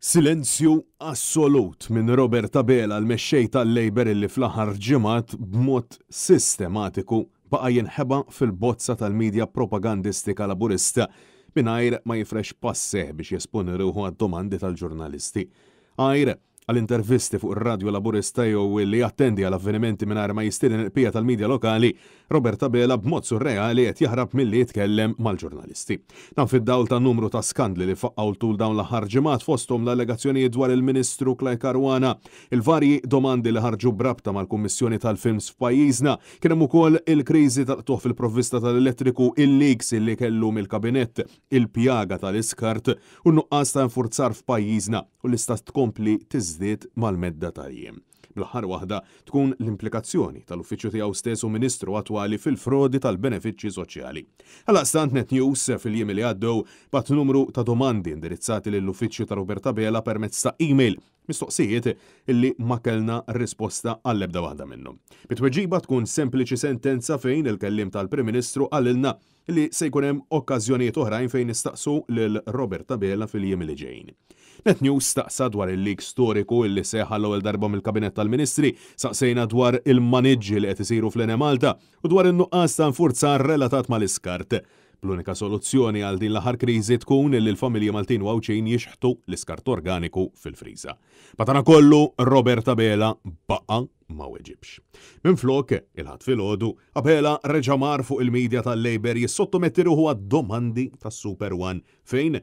Silenzju assolut minn Robert Abela l-mexxej tal-Labour illi fl-aħħar ġimgħat b'mod sistematiku baqa' jinħeba fil-bozza tal-media propagandistika Laburista mingħajr ma jifrex pass biex jesponi ruħu għad-domandi tal-ġurnalisti. Għajr għal intervisti fuq ir-radju Laburista jew li jattendi għal avvenimenti mingħajr ma jistieden il-bqija tal-media lokali, Robert Abela b'mod surreali qed jaħrab milli jitkellem mal-ġurnalisti. Dan fid-dawl ta' numru ta' skandli li faqqgħu tul dawn l-aħħar ġimgħat fosthom l-allegazzjonijiet dwar il-Ministru Clyde Caruana, il-varji domandi li ħarġu b'rabta mal-Kummissjoni tal-Films f'pajjiżna, kien hemm ukoll il-kriżi tal-qtugħ fil-provvista tal-elettriku, il-leaks li kellu mill-Kabinett, il-pjaga tal-iskart u n-nuqqas ta' infurzar f'pajjiżna u li sta tkompli tiżdied mal-medda tal-jiem. Bl-aħħar waħda tkun l-implikazzjoni tal-uffiċċju tiegħu stess u Ministru attwali fil-frodi tal-benefiċċji soċjali. Għaldaqstant Net News fil-jiem li għaddew bagħat numru ta' domandi indirizzati lill-uffiċċju ta' Robert Abela permezz ta' email, mistoqsijiet illi ma kellna risposta għall-ebda waħda minnhom. Bit-tweġiba tkun sempliċi sentenza fejn il-kelliem tal-Prim Ministru qalilna li se jkun hemm okkażjonijiet oħrajn fejn nistaqsu lil Robert Abela fil-jiem li ġejjin. Net News staqsa dwar il-leak storiku illi seħħ għall-ewwel darba mill-Kabinett tal-Ministri, saqsejna dwar il-maniġġi li qed isiru fl-Enemalta u dwar in-nuqqas ta' infurzar relatat mal-iskart. Bl-unika soluzzjoni għal din l-aħħar kriżi tkun li l-familji Maltin u Għawdxin jixħtu l-iskart organiku fil-friża. Madankollu Robert Abela baqa' ma weġibx. Minflok, il-Ħadd filgħodu, Abela reġa' mar fuq il-media tal-Labour jissottometti ruħu għad-domandi tas-Super One fejn,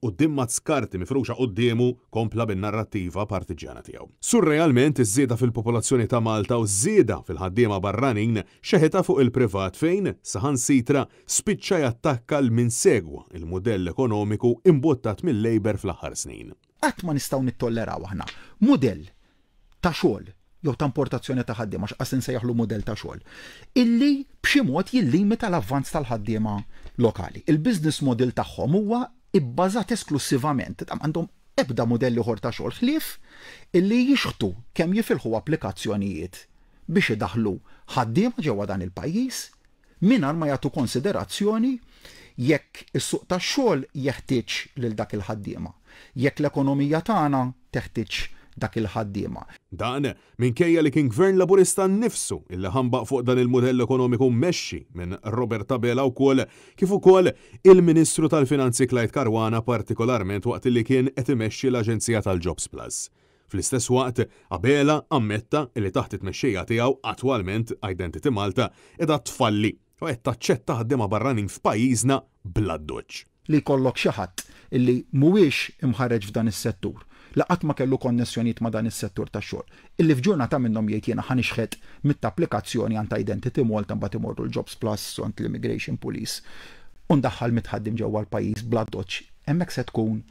quddiem mazz karti mifruxa quddiemu, kompla bin-narrattiva partiġġjana tiegħu. Surrealment, iż-żieda fil-popolazzjoni ta' Malta u ż-żieda fil-ħaddiema barranin xeħitha fuq il-privat fejn, saħansitra, spiċċa jattakka 'l min segwa l-mudell ekonomiku imbuttat mil-Labour fl-aħħar snin. Qatt ma nistgħu nittolleraw aħna mudell ta' xogħol jew ta' importazzjoni ta' ħaddiema, għax qas insejjaħlu mudell ta' xogħol, illi b'xi mod jillimita l-avvanz tal-ħaddiema lokali. Il-business model tagħhom huwa bbażat esklussivament, m'għandhom ebda mudell ieħor ta' xogħol ħlief illi jixħtu kemm jifilħu applikazzjonijiet biex idaħħlu ħaddiema ġewwa dan il-pajjiż mingħajr ma jagħtu konsiderazzjoni jekk is-suq tax-xogħol jeħtieġx lil dak il-ħaddiema, jekk l-ekonomija tagħna teħtieġx dak il-ħaddiema. Dan minkejja li kien Gvern Laburista nnifsu illi ħambaq fuq dan il-mudell ekonomiku mmexxi minn Robert Abela wkoll, kif ukoll il-Ministru tal-Finanzi Clyde Caruana partikolarment waqt illi kien qed imexxi l-Aġenzija tal-Jobs Plus. Fl-istess waqt, Abela ammetta li taħt it-tmexxija tiegħu attwalment Identity Malta qiegħda tfalli u qed taċċetta ħaddiema barranin f'pajjiżna bl-addoċċ. Li jkollok xi ħadd li mhuwiex imħarreġ f'dan is-settur, li qatt ma kellu konnessjonijiet ma' dan is-settur tax-xogħol, illi f'ġurnata minnhom jgħid jiena ħa nixħet mitt applikazzjoni għand Identity Malta mbagħad imorru l-Jobs Plus u għand l-Immigration Police u ndaħħal mitt ħaddiem ġewwa l-pajjiż bl-addoċċ, hemmhekk se tkun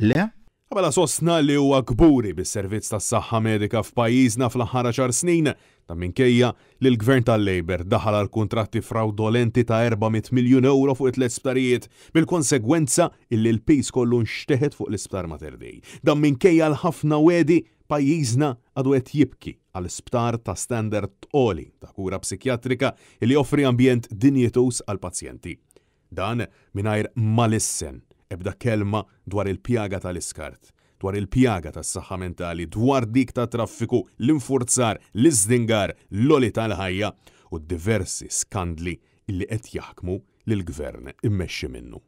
le. Abela sostna li huwa kburi bis-servizz tas-saħħa medika f'pajjiżna fl-aħħar għaxar snin, dan minkejja li l-Gvern tal-Labour daħal għal kuntratti frawdolenti ta' 400 miljun ewro fuq it-tliet sptarijiet, bil-konsegwenza illi l-piż kollu nxteħet fuq l-Isptar Mater Dei. Dan minkejja l-ħafna wegħdi, pajjiżna għadu qed jibki għal sptar ta' standard għoli ta' kura psikjatrika illi joffri ambjent dinjituż għall-pazjenti. Dan mingħajr ma lissen ebda kelma dwar il-pjaga tal-iskart, dwar il-pjaga tas-saħħa mentali, dwar dik tat-traffiku, l-infurzar, l-iżdingar, l-għoli tal-ħajja u d-diversi skandli li qed jaħkmu lill-Gvern immexxi minnu.